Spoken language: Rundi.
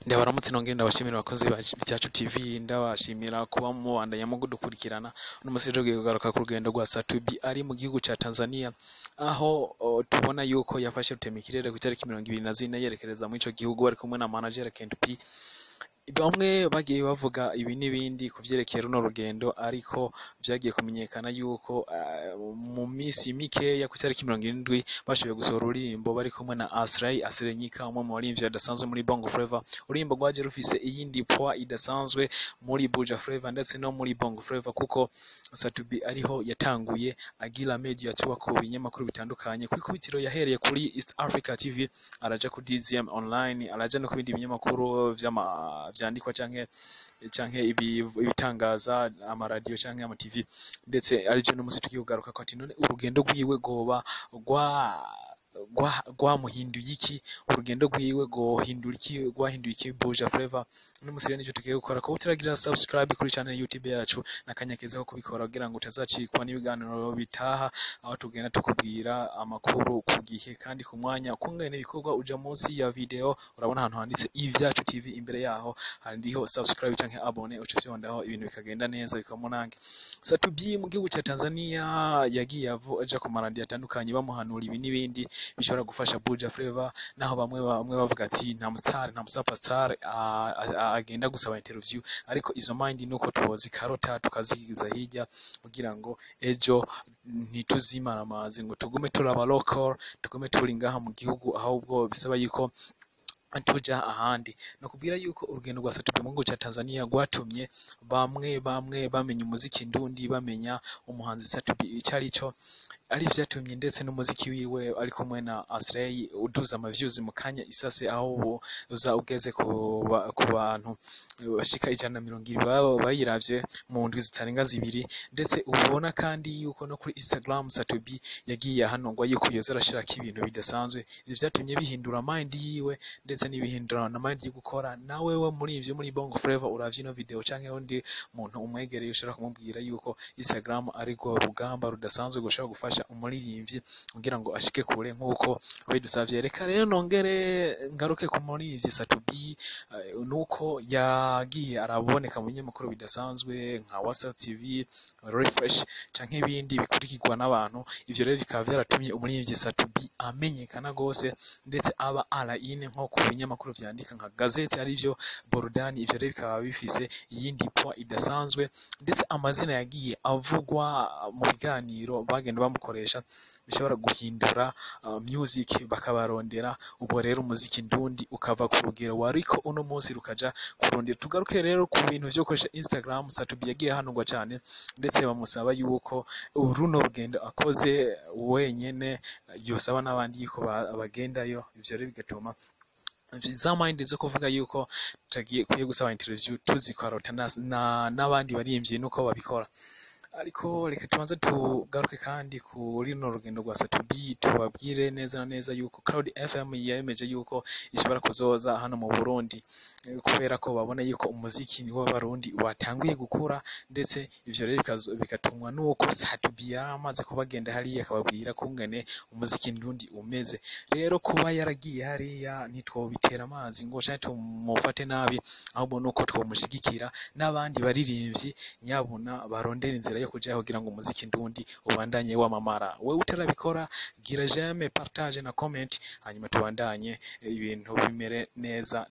Ndabaramutse nongere ndabashimira abakozi ba Byacu TV, ndabashimira kuba mubandanya mudukurikirana. Uno musi rero tugiye kugaruka ku rugendo rwa Sat-B ari mu gihugu ca Tanzania, aho tubona yuko yafashe rutemikirere ku itariki 24 yerekereza muri ico gihugu, bari kumwe na manager Kent P. Bamwe bagiye bavuga ibi n'ibindi ku vyerekeye runo rugendo, ariko vyagiye kumenyekana yuko mu minsi mikeya, ku itariki 70, bashoboye gusohora ururirimbo bari kumwe na Asray Asrenyika, umwe mu barimvyi badasanzwe muri Bongo Flava. Ururimbo rwaje rufise iyindi poids idasanzwe muri Buja Flava ndetse no muri Bongo Flava, kuko Sat-B ariho yatanguye agira media tour ku binyamakuru bitandukanye. Kw'ikubitiro yahereye kuri East Africa TV, araja ku DZM Online, araja no ku bindi binyamakuru vy'ama vyandikwa canke ibitangaza, amaradiyo canke ama TV, ndetse arivyo no musi tugiye kugaruka ko ati none urugendo rwiwe rwoba rwamuhinduye iki? Urugendo rwiwe rwohindura iki? Rwahinduye iki Buja Flava? Uno musi rero nico tugiye gukora. Kuba utaragira subscribe kuri channel YouTube yacu, n'akanya keza ko kubikora kugira ngo utazacikwa n'ibiganiro bitaha, aho tugenda tukubwira amakuru ku gihe kandi ku mwanya ukungene ibikorwa. Uja munsi ya video, urabona ahantu handitse Ibyacu TV, imbere yaho hariho subscribe canke abonner, uca ufyondaho, ibintu bikagenda neza, bikaba munange. Sat-B mu gihugu ca Tanzania yagiye aja ku maradiyo atandukanye, bamuhanura ibi n'ibindi bishobora gufasha Buja Flava, naho bamwe bamwe bavuga ati nta mustar, nta superstar agenda gusaba interview. Ariko izo mind nuko twozikarota tukazigiza hirya, kugira ngo ejo ntituzimara amazi, ngo tugume turaba local, tugume turi ngaha mu gihugu, ahubwo bisaba yuko tuja ahandi. Nakubwira yuko urugendo rwa Sat-B mu gihugu ca Tanzania rwatumye bamwe bamwe bamenya umuziki ndundi, bamenya umuhanzi Sat-B ico arico, ari vyatumye ndetse n'umuziki wiwe ari kumwe na Asrey uduza ama views mu kanya isase, aho ubu uza ugeze ku bantu bashika 120 baba bayiravye mu ndwi zitarenga 2. Ndetse ubona kandi yuko no kuri Instagram Sat-B yagiye ahanurwa yuko yoza arashirako ibintu bidasanzwe. Ivyo vyatumye bihindura mind yiwe, ndetse n'ibihindura na mind yo gukora. Nawe we muri ivyo muri Bongo Flava uravye ino video, canke undi muntu umwegereye, ushobora kumubwira yuko Instagram ari rwo rugamba rudasanzwe gushobora gufasha umuririmbyi kugira ngo ashike kure nk'uko babidusavye. Reka rero nongere ngaruke ku muririmbyi Sat-B, nuko yagiye araboneka mu binyamakuru bidasanzwe nka Wasa TV, Refresh canke ibindi bikurikirwa n'abantu. Ivyo rero bikaba vyaratumye umuririmbyi Sat-B amenyekana gose, ndetse aba araine nko ku binyamakuru vyandika nka gazeti, arivyo Burudani. Ivyo rero bikaba bifise iyindi poids idasanzwe, ndetse amazina yagiye avugwa mu biganiro bagenda bamukoresha bishobora guhindura music, bakabarondera. Ubwo rero umuziki ndundi ukava ku rugero wariko uno munsi rukaja kurondera. Tugaruke rero ku bintu vyo gukoresha Instagram. Sat-B yagiye ahanurwa cane, ndetse bamusaba yuko runo rugendo akoze wenyene yosaba n'abandi yuko bagendayo. Ivyo rero bigatuma za mind zo kuvuga yuko tutagiye kwiye gusaba interview tuzikarota n'abandi barimvyi nuko babikora. Ariko reka tubanze tugaruke kandi kuri runo rugendo rwa Sat-B, tubabwire neza na neza yuko Cloud FM yemeje yuko ishobora kuzoza hano mu Burundi, kubera ko babona yuko umuziki ni w'Abarundi watanguye gukura. Ndetse ivyo rero bigatumwa nuko Sat-B yari amaze kubagenda hariya, akababwira kungene umuziki ndundi umeze. Rero kuba yaragiye hariya, ntitwobitera amazi ngo canke tumufate nabi, ahubwo nuko twomushigikira n'abandi baririmbyi nyabuna barondera inzira yo kujaho kugira ngo umuziki ndundi ubandanye wamamara. Wewe utarabikora, gira j'aime, partage na comment, hanyuma tubandanye ibintu bimere neza.